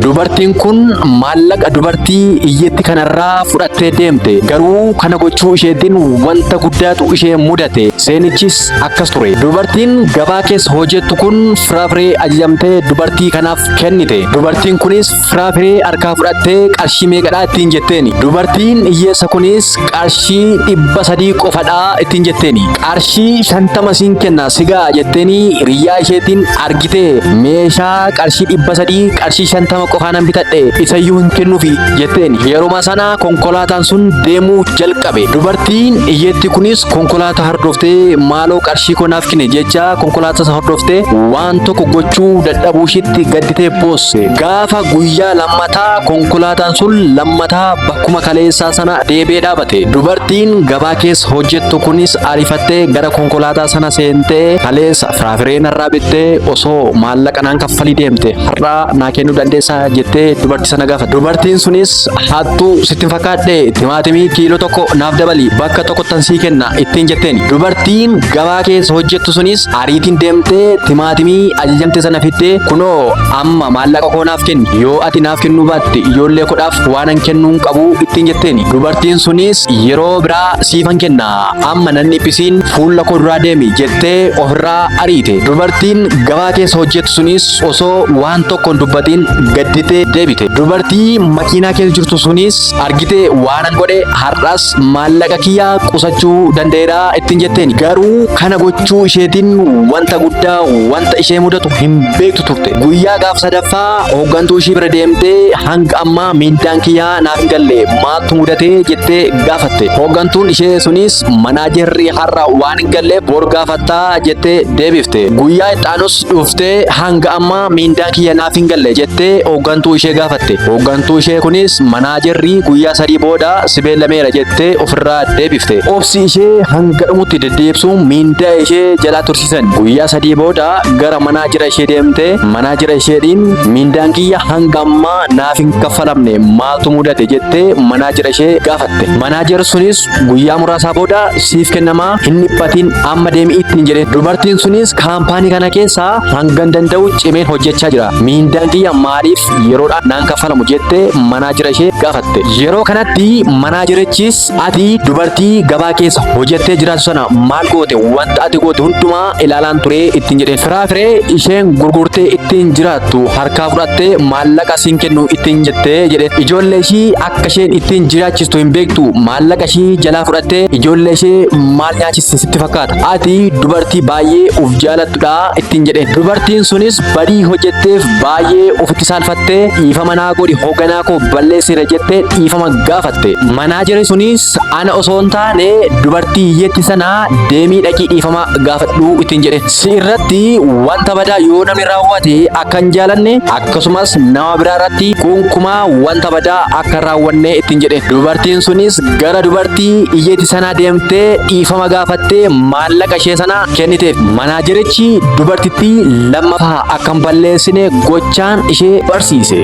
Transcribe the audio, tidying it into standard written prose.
Dubartiin kun maallaqa dubartii hiyyeetti kanarraa fudhattee deemte. Garuu kana gochuu isheetiin wanta guddaatu ishee mudate. Seenichis akkas ture. Dubartiin gabaa keessa hojjettu kun firaafiree ajajamtee dubartii kanaaf kennite. Dubartiin kunis firaafiree harkaa fudhattee qarshii meeqadhaa ittiin jetteeni. Dubartiin hiyyeessa kunis qarshii 300 qofadhaa ittiin jetteeni. Qarshii 50 siin kenna sigaa jetteeni hiriyyaa isheetiin argitee meeshaa qarshii 300 qarshii 50 qofaanan bitadhe isayyuu hin kennuufi jetteen. Yeruma sana konkolaataan sun deemuu jalqabe. Dubartiin hiyyeetti kunis konkolaataa hordoftee maaloo qarshii koo naaf kenne jecha konkolaataa sana hordoftee waan tokko gochuu dadhabuu ishiitti gadditee boosse. Gaafa guyyaa lammataa konkolaataan sun lammataa bakkuma kaleessaa sana deebi'ee dhaabate. Dubartiin gabaa keessa hojjettu kunis ariifattee gara konkolaataa sana seentee kaleessa firaafiree narraa bittee osoo maallaqa naan kaffalii deemte har'aa naa kennuu dandeessaa jettee dubartii sana gaafatte. Dubartiin sunis hattuu sitti hin fakkaadhe timaatimii kiiloo tokko naaf dabali bakka tokkottan sii kenna ittiin jetteen. Dubartiin gabaa keessa hojjettu sunis ariitiin deemtee timaatimii ajajamte sana fiddee kunoo amma maallaqa koo naaf kenni yoo ati naaf kennuu baatte ijoollee koodhaaf waanan kennuu hin qabu ittiin jetteeni. Dubartiin sunis yeroo biraa siifan kenna amma nan dhiphisiin fuula koo duraa deemi jettee ofirraa ariite. Dubartiin gabaa keessa hojjettu sunis osoo waan tokko hin dubbatiin gadditee deebite. Dubartii makiinaa keessa jirtu sunis argitee waanan godhe har'as maallaqa kiyya qusachuu danda'eera ittiin jetteen. Garuu kana gochuu isheetiin wanta guddaa wanta ishee mudatu hin beektu turte. Guyyaa gaaf sadaffaa hooggantuu ishii bira deemtee hanga ammaa miindaan kiyyaa naaf hin galle maaltu mudate jettee gaafatte. Hooggantuun ishee sunis manaajerri har'a waan hin galleef bor gaafattaa jettee deebifte. Guyyaa itti aanus dhuftee hanga ammaa miindaan kiyya naaf hin galle jettee hooggantuu ishee gaafatte. Hooggantuu ishee kunis manaajerri guyyaa 3 booda si beellameera jettee ofirraa deebifte. Obsi ishee hanga dhumutti deddeebisuun miindaa ishee jalaa tursiisan. Guyyaa 3 booda gara manaajera ishee deemtee manaajera isheetiin miindaan kiyya hanga ammaa naaf hin kaffalamne maaltu mudate jettee manaajera ishee gaafatte. Manaajer sunis guyyaa muraasaa booda siif kennamaa hin dhiphatiin amma deemi ittiin jedhe. Dubartiin sunis kaampaanii kana keessaa hangan danda'u cimeen hojjechaa jira. Miindaan kiyya maaliif yeroodhaan naan kaffalamu jettee manaajera ishee gaafatte. Yeroo kanatti manaajerichis ati dubartii gabaa keessa hojjettee jiraattu sana maal goote wanta ati goote hundumaa ilaalaan ture ittiin jedhe. Firaafiree isheen gurgurtee ittiin jiraattu harkaa fudhattee maallaqa siin kennu ittiin jettee jedhe. Ijoollee ishii akka isheen ittiin jiraachistu hin beektu maallaqa ishii jalaa fudhattee ijoollee ishee maal nyaachiste sitti fakkaata. Ati dubartii baay'ee of jaalattudha ittiin jedhe. Dubartiin sunis badii hojjetteef baay'ee ofitti saalfattee dhiifama naa godhi hoogganaa koo balleesseera jettee dhiifama gaafatte. Manaajeri sunis ana osoo hin taane dubartii hiyyeetti sana deemii dhaqii dhiifama gaafadhu ittiin jedhe. Si irratti wanta badaa yoo namni raawwate akka hin jaalanne akkasumas nama biraa irratti gonkumaa wanta badaa akka hin raawwanne ittiin jedhe. Dubartiin sunis gara dubartii hiyyeetti sanaa deemtee dhiifama gaafattee maallaqa ishee sana kenniteef. Manaajerichi dubartittii lammaffaa akka hin balleessine gochaan ishee barsiise.